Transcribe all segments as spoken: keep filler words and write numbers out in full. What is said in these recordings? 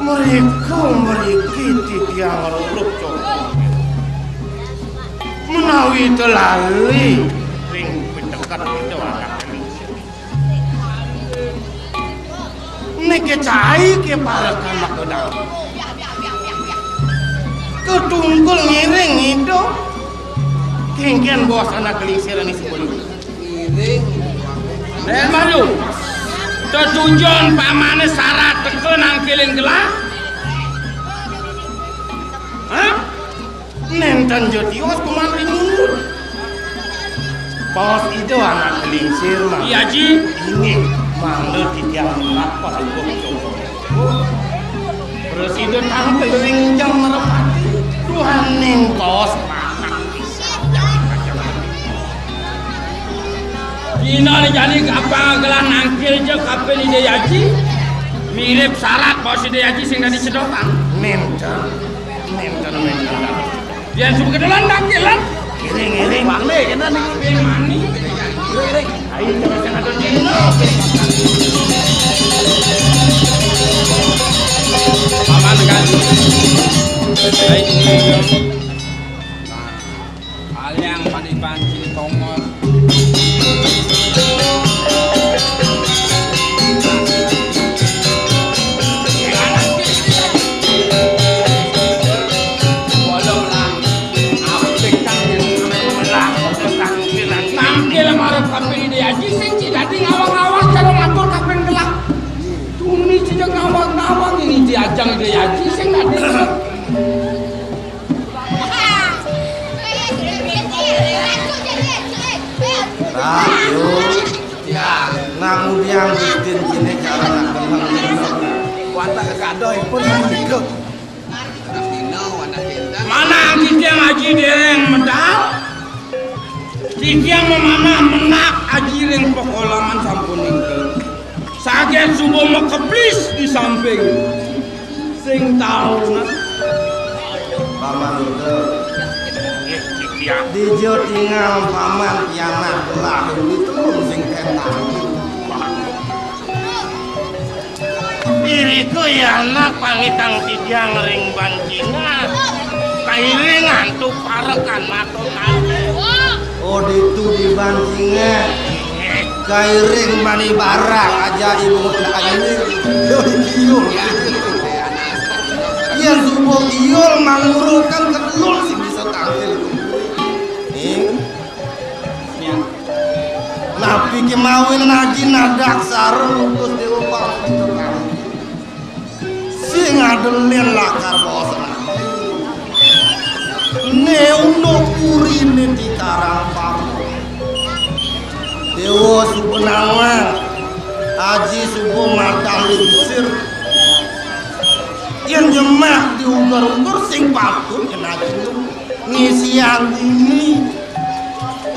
Mriko mriki titiang ngruruk coba. Menawi telali ring piteket Ida Anak Lingsir. Niki cai keparekan makudang. Ketungkul ngiring Ida. Kengken bos Anak Lingsir ane sebelum. Ngiring. Nen malu. Tetujon pamane sarat teka nangkilin gelah. Hah? Nenten jo tios kuman rimut. Bos Ida Anak Lingsir mah. Iya, Ji. Inggih, mangda titiang melak paduka coba. Terus Ida tampil ring jeng merpati. Tuhan ning bos. Dina ne jani apa gelah nangkil ja kapin Ida Aji. Mirip sarat bos Ida Aji sing dadi cedokan. Nenten, nenten, nenten. Yen suka kedelan nangkil lan. Ngiring, ngiring. Bang ne kena nih. Ngiring mani. Ngiring, ngiring. Ayo, terus yang ada dina. Paman kan. Baik, ini. Nah, hal yang paling banci tongol. Tangkil marep kapin Ida Aji, sing ci dadi ngawang-ngawang cara matur kapin gelah. Tuni ci ngawang-ngawang ini diajang Ida Aji, sing dadi. Nah, yo. Ya, nang udiang bikin kene cara nak kenal. Watak kekadohipun mendikuk. Manah titiang aji dereng medal. Titiang mamanah menak aji ring pakolaman sampun ningkel. Saget suba makeplis di samping. Sing tau, nah. Paman Uda. Nggih, titiang. Dija tingal paman pianak gelah ini telung sing ketang. Irika ya anak pangitang titiang ring bancingan. Kairing antuk parekan matur nuwun. Oh, ditu di bancingan. Kairing mani barak aja ibu kairing. Yo, iyo. Yen subuh iyo mangurukan kedulur sing bisa tampil. Ning. Napi kemawin aji nadak sareng utus dewa pang. Sing adelin lakar bos. Ne unduk purine di Karang Panggung. Dewa suba nawang, aji suba madan lingsir. Yen nyemak di ugar-ugar sing patut kena ngisian dini.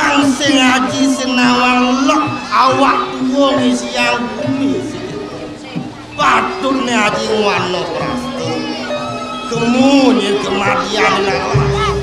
Kang sing aji sing nawang lek awak tuwa ngisiang bumi. Patutné aji ngwana prasta. Kemu nyén kematian lawas.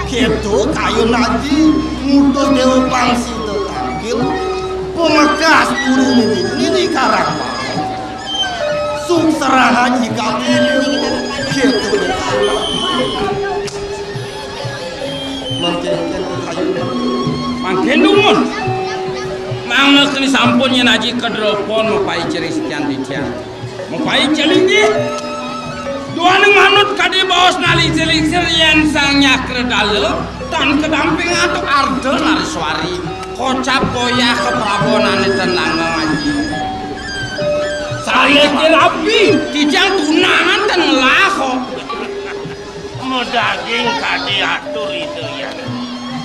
Kéto kayun aji ngutus Déwa Pangsida Tangkil. Pemekas puri nini, nini karang. Sukserah aji kabini. Kéto. Mangkin mangkin dumun. Mangda keni sampun yén aji kedropon mapaica ri sikian titiang. Mapaica linggih. Duaning manut kadi baos nalingsir-lingsir yén Sang Nyakradala tan kadamping antuk Arda Nareswari. Kocap koyah kaprabonané ten langgeng aji. Saiki rabi, titiang tunangan ten ngelah kok. Madaging kadi atur Ida Hyang.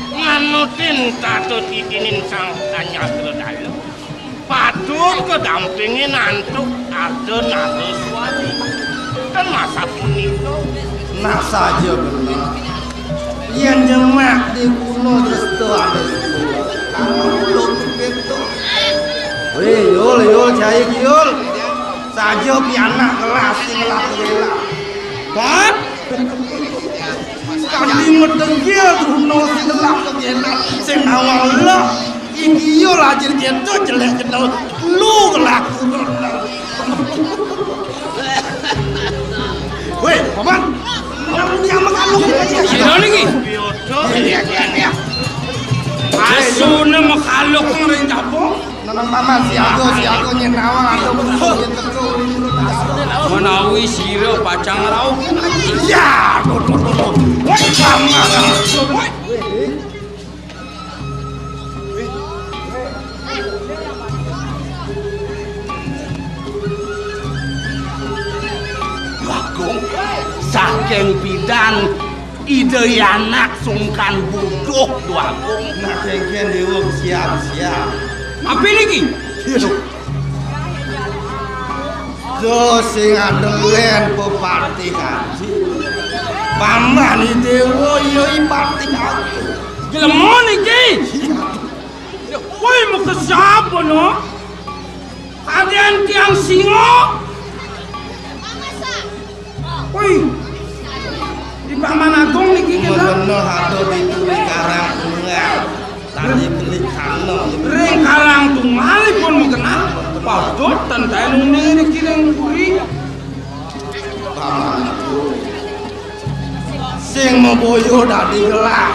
Nganutin tata titinin Sang Sanyakradala. Patut kadampingin antuk Arda Naraswari. Ten masapunika. Nah saja bener. Yén nyemak di kuno dresta ada. Wih, yul, yul, cai yul. Saja pianak kelas sing lah kelas. Kan? Kami medengil duno sing telah kegenan sing nawang lek. Iki yo lajir keto jelek kenal lu kelaku. Weh, Paman. Yang makan lu. Sira niki. Iya, iya, iya. Asuna makaluk ngring capung. Tenang, Paman, siaga, siaga, nyén nawang ada musuh, nyén teka, uli mulut, ada. Menawi sira pacang ngrauh. Ya, tuh, tuh, tuh, tuh. Woi, Paman. Woi. Bagong, saking pidan Ida Yanak sungkan buduh, Dwagung. Nah, kéngkén Déwa siap-siap. Apa niki? Iya. Tuh sing adelén pepatih aji. Paman Déwa iya i patih aji. Jelema niki. Woi, makesiab no. Kadén tiang singa. Woi, di Paman Agung niki kita. Bener ada di Turi Karang Tunggal. Tadi beli kano. Ring Karang Tunggal pun makenal. Patut ten taen uning niki ring puri. Paman Agung. Sing maboya dadi gelah.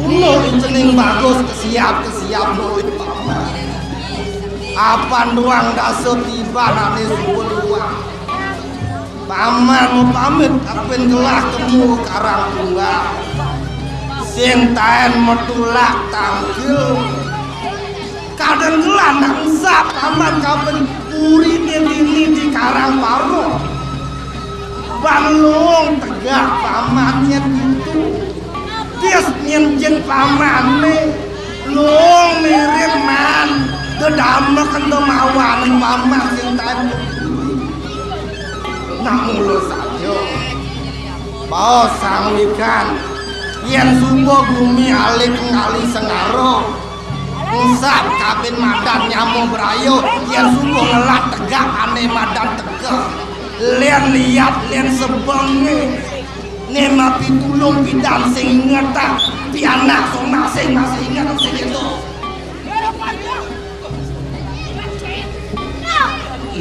Ula cening bagus kesiap-kesiap luwih paman. Apan duang dasa tiban ane suba luwang. Paman mapamit kapin gelah kemu Karang Tunggal. Sing taen matulak tangkil. Kadén gelah nang sap paman kapin puri dini di Karang Baru. Ban luung tegak paman nyén ditu. Tis nyén jeng pamané. Luung mirip man. Dedameken demawaning paman sing taen. Nah mula saja. Baos Sang Wikan. Yén suba gumi alik ngali sengara. Usap kabin madan nyama braya, yén suba ngelah tegak ane madan teka. Lén liat, lén sebeng né. Né mapitulung pidan sing ingetang, pianak sing masing-masing inget sing itu.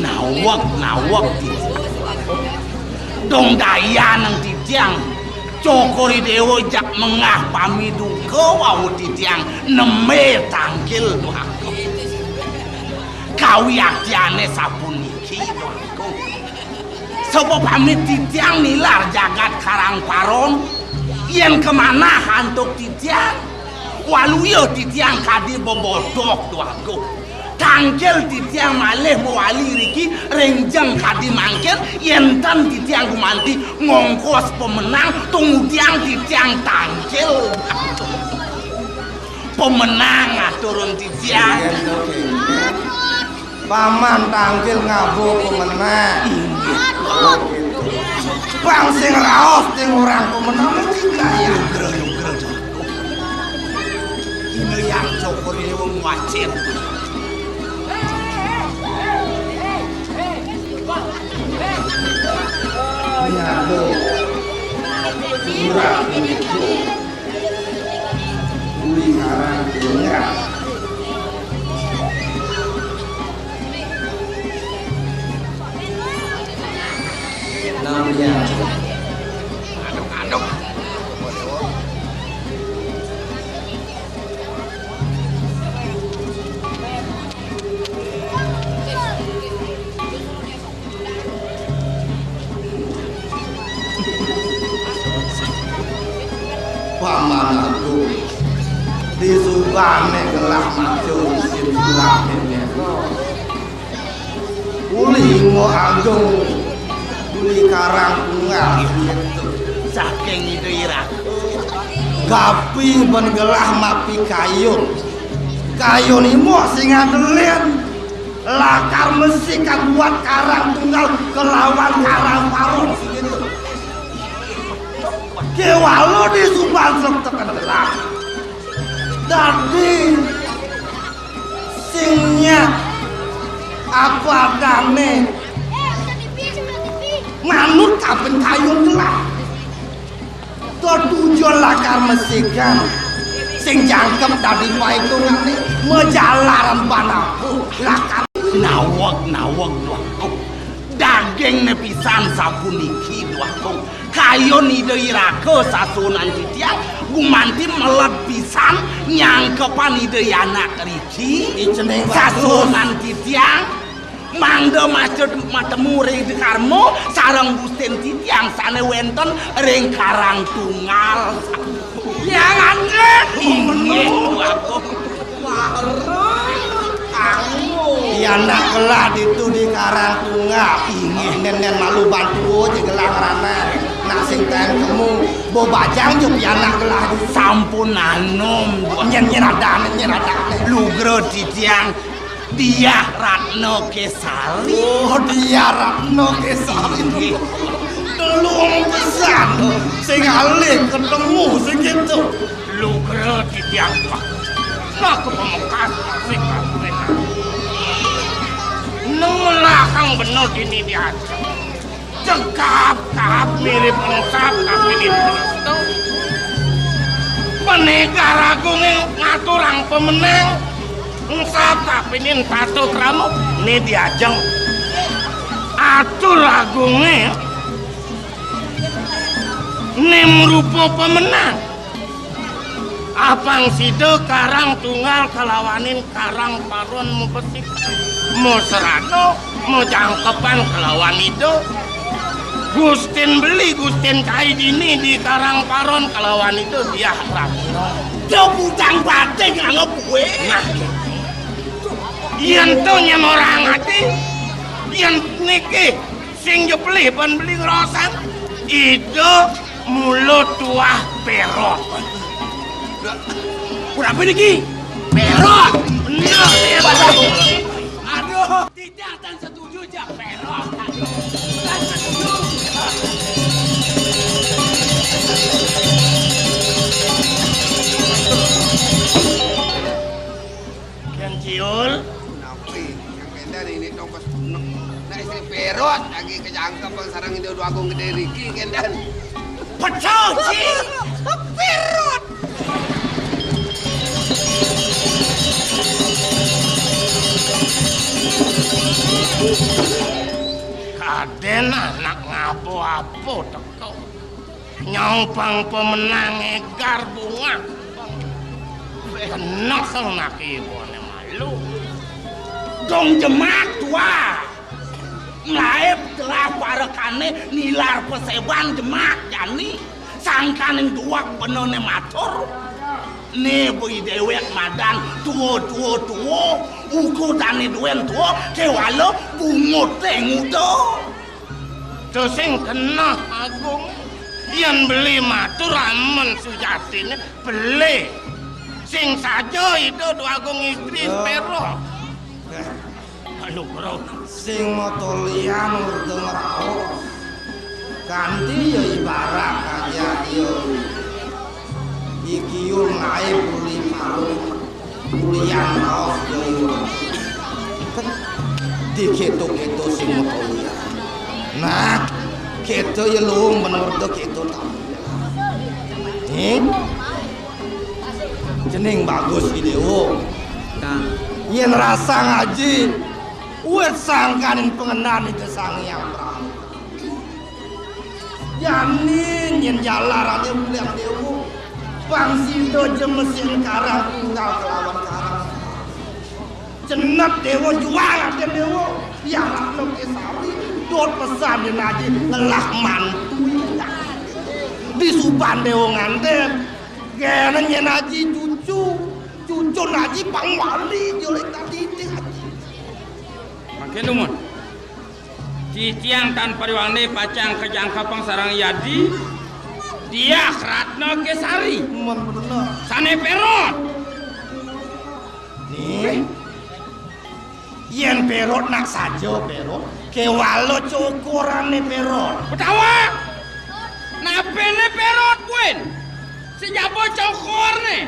Naweg, naweg, Titi. Dong dayanang titiang. Cokor I Déwa jak mengah pamiduka wau titiang neme tangkil duaka. Kawiaktiane sapuniki, duaka. Sapa pamit titiang nilar jagat Karang Paron, yen kamanah antuk titiang, waluya titiang kadi bebodog, duaka. Tangkil titiang malih mawali riki ring jeng kadi mangkin, yen ten titiang gumanti ngongkos pemenang, tungudiang titiang tangkil. Pemenang aturun titiang. Paman tangkil ngaba pemenang. Inggih. Pang sing raos ting orang pemenang mesti kaya. Yugra, yugra, jago. Ida Wacir. Nyado. Murah. Uli karang punya. Namanya. Aduk, aduk. Paman Agung, disubane gelah maco isin tulak nene. Uli Ngo Agung, uli karang tunggal. Saking Ida Iraka. Gapi ben gelah mapikayun. Kayun imo sing adelin. Lakar mesti kabuat karang tunggal kelawan karang parun segitu. Kewalo di suban sing tekan gelah. Dadi sing nyak apa adane manut kaben kayun gelah. Tetujon lakar mesikan sing jangkep dadi paitungane majalaran panaku lakar naweg-naweg duh. Daging ne pisan sapuniki duh. Kayun Ida Iraka sasuhunan titiang gumanti meled pisan nyangkepan Ida Yanak riki. Icening sasuhunan titiang. Mangda maca matemu ring Ida Karma sareng Gustin titiang sane wenten ring Karang Tunggal. Yang aneh. Inggih, Tuaku. Pianak gelah ditu di Karang Tunggal. Inggih. Nenen malu bantu aja gelah ngrana. Nak sing taen kemu, bo bajang jo pianak gelah di. Sampun anom. Nyen, nyen ada, nyen ada. Lugra titiang. Diah Ratna Kesari. Oh, Diah Ratna Kesari. Inggih. Telung pesan sing alih ketemu sing gitu. Lugra titiang. Nah, kepemekas sing kabeh. Nang melahang bener dini diajak. Cekap-cekap mirip engsap tapi ditu. Pendekar Agunge ngaturang pemenang. Engsap tapi nin tata krama ne diajeng. Atur Agunge ne mrupa pemenang. Apang sida Karang Tunggal kalawanin Karang Parun mabesik, masrana, majangkepan kalawan Ida. Gustin Beli, Gustin Cai dini di Karang Parun kalawan Ida Diah Ratna. Dia bujang bating anggap gue. Nah, yen to nyemorang ati, yen niki sing jepelih ban beli ngrosang, Ida mula tuah perot. Ora apa niki? Perot. Bener, perot. Aduh, tidak tan setuju, Jak. Perot. Tan setuju. Ken Ciul. Napi? Yang kenden ini dong pas nek, nek istri perot lagi kejangkep sareng Ida Dwagung Gede riki kenden. Pecah, Ci. Perot. Kaden anak ngapa-apa teko. Nyaupang pemenang egar bungah. Keneh naki ibone malu. Dong jemak tua. Mlaib telah parekane nilar peseban jemak jani. Sangkaning duweg benene matur. Ne bui dewek madan tua-tua tua. Uku dane duen tua kewala bungute nguda. To sing keneh Agung, yen beli matur amen sujatine beli. Sing saja Ida Dwagung Istri Pera. Anugrah. Sing matolian urda ngraos. Kanti ya ibarat aja ya. Iki yur ngaib uli palu. Yang raos ya iwang. Di keto-keto sing matoya. Nah, keto ya luung bener to keto ta. Nih. Cening bagus I Déwa. Nah, yén rasang aji, wit sangkaning pangendan Ida Sang Hyang Prabu. Jani nyén jalarané ulian Déwa. Pang sida jemesin karang tunggal kelawan karang. Cenep Déwa juang adén Déwa. Yén Ratna Késari dot pesan yén aji ngelah mantu. Disuban Déwa ngandén. Kéné nyén aji cucu. Cucun aji pang wali jolék tadi. Mangkin dumun. Titiang tan pariwangné pacang kajangkepang sareng yadi, Diah Ratna Késari. Men bener. Sané pérot. Nih. Yén pérot nak saja pérot, kéwala cokor ané pérot. Betawak. Napiné pérot, Buin? Sing jaba cokorné.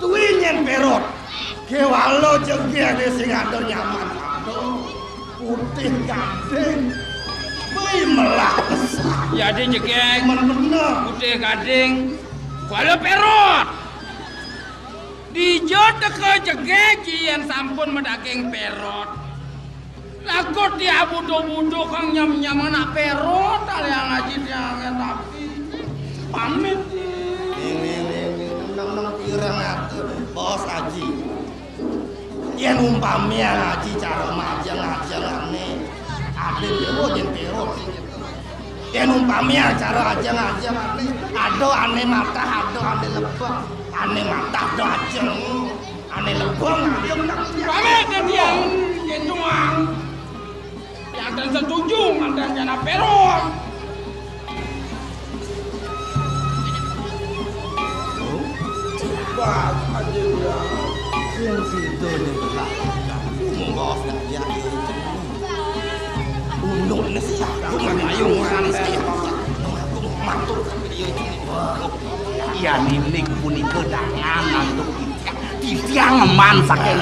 Tuwi nyén pérot. Kéwala jegég sing ada nyaman. Aduh, putih gading. Wih, melah besar. Yadi jegég. Men bener. Putih gading. Kuala pérot. Dija teka jegég yén sampun madaging pérot. Lagut ya butuh-butuh kang nyam-nyam anak pérot, aliang aji tiangé tapi. Pamit. Ning, ning, ning, ning, nang, nang pirang atur, Bos Aji. Yén umpami aji cara majeng-ajeng ané, adén Déwa yén pérot. Yén umpami cara ajeng-ajeng ané, ada ané matah, ada ané lebeng. Ané matah ada ajeng. Ané lebeng, ané lebeng. Pamit, Déwa. Kéntuang. Yang ada setuju, ada nyana pérot. Wah, aja udah. Yang situ nih, lah. Aku mau bawa dia, dia itu. Unduk, ini sih, aku nggak ayo ngurang sih. Aku matur sama dia itu. Iya, ninik punika dangan antuk titiang. Titiang ngeman saking.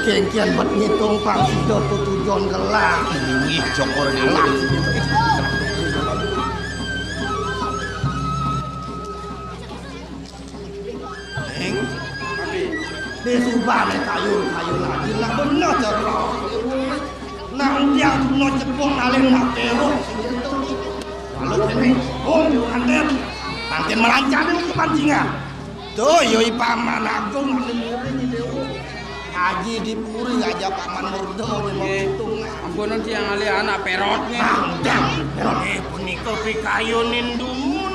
Kéngkén bet ngitung pang sida tutujon gelah. Inggih, cokor gelah. Ning, disubané kayun-kayun lagi lah bener cara. Nang tiang tuna cepung nalih nak terus. Lalu kéné, oh, anten. Mangkin melancar ning pancingan. Tuh, yoi Paman Agung nalih muring Déwa. Aji di puri aja Paman Murda nyemot ngitung. Ampunun tiang alih anak pérotné. Mangdang, pérot. Eh, punika pikayunin dumun.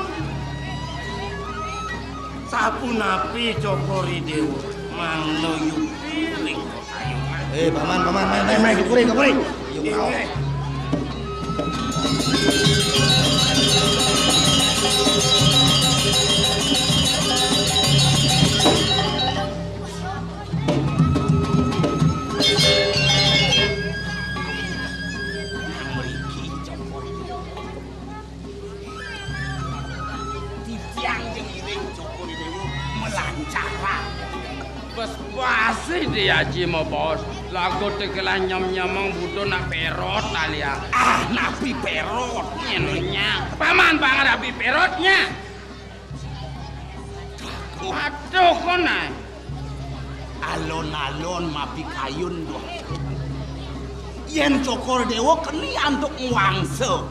Sapunapi Cokor I Déwa mangda yupi ring kakayunan. Eh, Paman, Paman, mai, mai, mai, ka puri, ka puri. Ayo, mau. Nang mriki, Cokor I Déwa. Titiang jeung iring Cokor I Déwa melancaran. Bes basi di aji mebos. Lagu tekelah nyam-nyamang butuh nak perot talian. Ah, napi perot? Nyenyak. Paman banget napi perotnya. Waduh, konai. Alon-alon mapikayun, Duh. Yén Cokor Déwa keni antuk ngwangsa.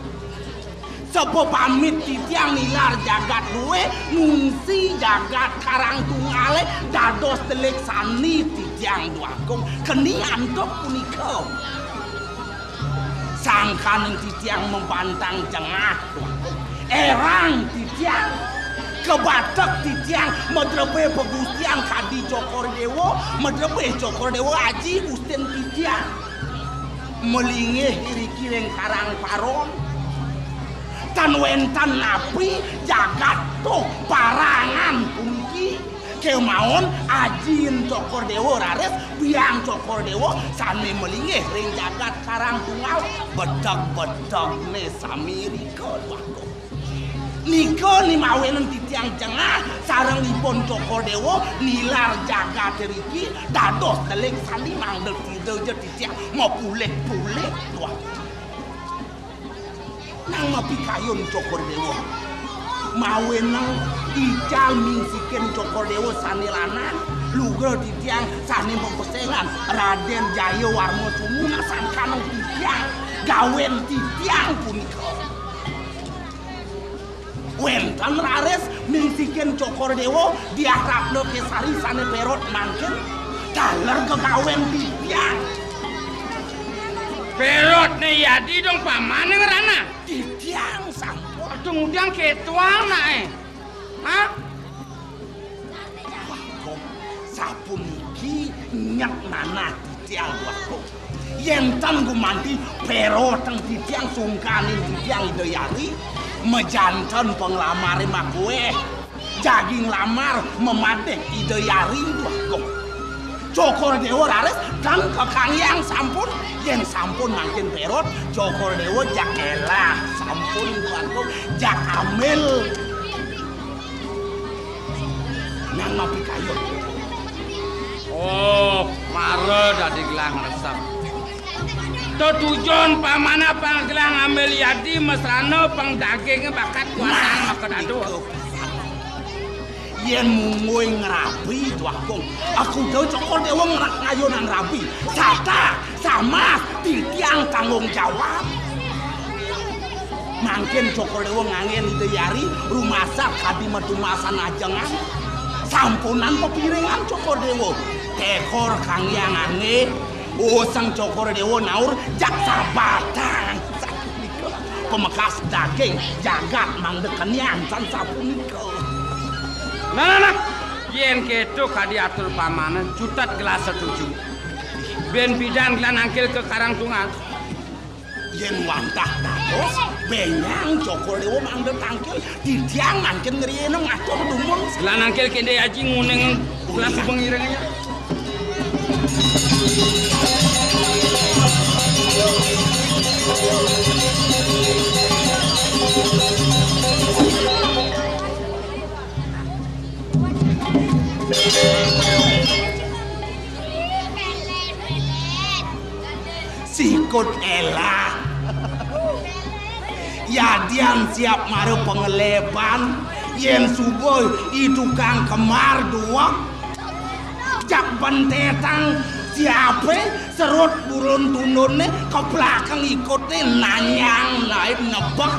Sepapamit titiang nilar jagat dué, ngungsi jagat Karang Tungalé, dados telik sani titiang Duh Agung, keni antuk punika. Sangkaning titiang mabantang jengah, Duh Agung. Erang titiang, kabatek titiang, madrebé pagustian kadi Cokor Déwa, madrebé Cokor Déwa aji gustin titiang. Malinggih iriki ring Karang Paron. Tan wénten napi jagat tuh parangan puniki. Kémaon ajin Cokor Déwa raris biang Cokor Déwa sané malinggih ring jagat Karang Tunggal, bedeg-bedegné sami rika, Duh Agung. Nika ni mawinan titiang jengah sareng ipun Cokor Dewa nilar jagat riki dados delik sandi mangda sida ja titiang mapulik-pulik, Tuan. Nang mapikayun Cokor Dewa. Mawinan ical mingsikin Cokor Dewa sane lanang, lugra titiang sane mapesengan Raden Jaya Warma Sumuna sangkaneng titiang, gawen titiang punika. Wenten raris mingsikin Cokor Dewa, Diah Ratna Kesari sane perot mangkin, taler gegawen titiang. Perot ne yadi dong pamane ngerana. Titiang sampun. Aduh, ngudiang ketuang nae. Hah? Wah, kok sapuniki nyek manah titiang, Dwagung. Yen tan gumanti peroteng titiang sungkanin titiang Ida Yari, majanten panglamare makueh. Jagi nglamar mamadih Ida Yari, Dwagung. Cokor Dewa raris tan kakanggiang sampun, yen sampun mangkin perot, Cokor Dewa jak elah, sampun, Dwagung, jak ambil. Nang mapikayun. Oh, mara dadi gelang resep. Tetujon pamane pang gelang ambil yadi mesrana pang daging bakat kuasa. Nah, maka dadu. Yen mungguing ngrabi, Dwagung. Aku tau Cokor Dewa ngra-, ngayunan rabi. Sata, samas, titiang tanggung jawab. Mangkin Cokor Dewa nganggen Ida Yari, rumasat kadi matumasan ajengan. Sampunang pepiringan Cokor Dewa. Tekor kanggiang angge, usang Cokor Dewa naur jak sabatang. Pamekas daging jagat mangda kenian tan sapunika. Nah, nah, nah. Yen keto kadi atur pamane, cutet gelah setuju. Ben pidan gelah nangkil ka Karang Tungal. Yen wantah dados, benyang Cokor Dewa mangda tangkil, titiang mangkin ngriyeneng atur dumun. Gelah nangkil kende aji nguning gelah subeng irengnya. Sikut elah. Yadian siap mara pangeleban, yen suba i tukang kemar duweg. Jak bentetang siape serut burun tundune, ke belakang ikute nanyang naib nebek.